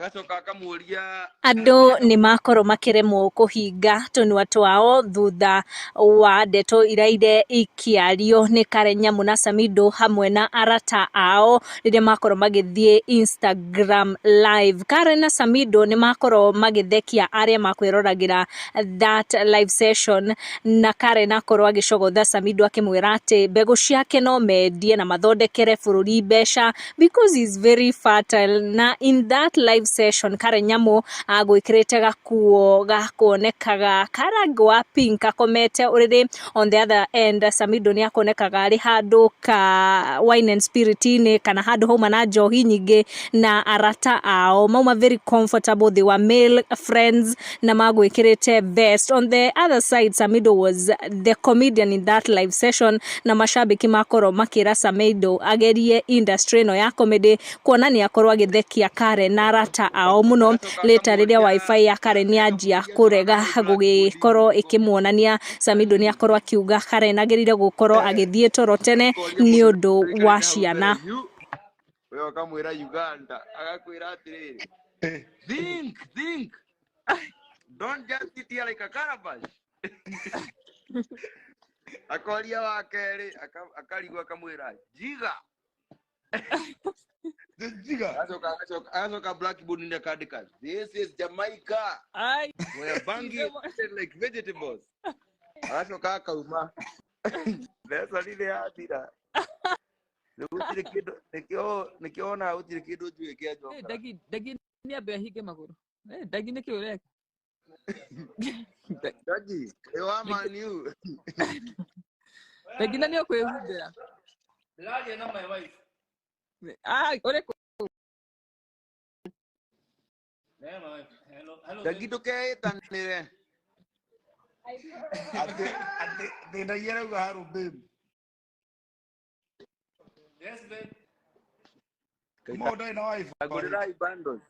Agacoka akamũria. Andũ nĩ makorwo makĩremwo kũhinga tũnua twao thutha wa ndeto iraire ikĩario nĩ Karen Nyamu na Samido hamwe na arata ao rĩrĩa makorwo magĩthiĩ Instagram Live. Karen na Samido nĩ makorwo magĩthekia arĩa makwĩroragĩra that live session, na Karen akorwo agĩcogotha Samido akĩmwĩra atĩ mbegũ ciake no mendie na mathondekere bũrũri mbeca because he is very fertile. Na in that live session, Karen Nyamu agwĩkĩrĩte gakuo gakuonekaga karangi wa pink akomete ũrĩrĩ. On the other end, Samido nĩ akonekaga arĩ handũ ka wine and spirit-inĩ kana handũ hauma na njohi nyingĩ na arata ao mauma very comfortable. They were male friends na magwĩkĩrĩte vest. On the other side, Samido was the comedian in that live session, na mashabiki makorwo makĩra Samido agerie industry ĩno ya comedy, kuona nĩ akorwo agĩthekia Karen na arata ao mũno. Later, rĩrĩa WiFi ya Karen yanjia kũrega gũgĩkorwo ĩkĩmuonania, Samido nĩ akorwo akiuga Karen agĩrĩire gũkorwo agĩthiĩ toro tene nĩ ũndũ wa ciana. We ũkamwĩra Uganda, agakwĩra atĩrĩrĩ, "Think, think, don't just sit here like a calabash." Akoria wa kerĩ, akarigwo, akamwĩra jiga. Jiga. Agacoka blackboard nĩ akandĩka, "This is Jamaica Ai, where bangi is eaten like vegetables." Agacoka akauma mbeca rĩrĩ yathira. Rĩu gũtirĩ kĩndũ, nĩkĩo wonaga gũtirĩ kĩndũ njũĩ kĩa njokera. Dagi, Dagi nĩ ambe ahinge magũrũ. Dagi, nĩkĩ ũreka? Dagi, ĩ wa Man U. Dagi, na nĩ ũkwĩhumbĩra. Ndĩraria na my wife. Ah, ũrĩkũ? Yeah, my wife. Hello, hello. Dagi, ndũkeĩtanĩre. Atĩ thĩnagia arauga, "Hello babe." Yes, babe. Mo ndari na wife. Agũrĩrai bundles.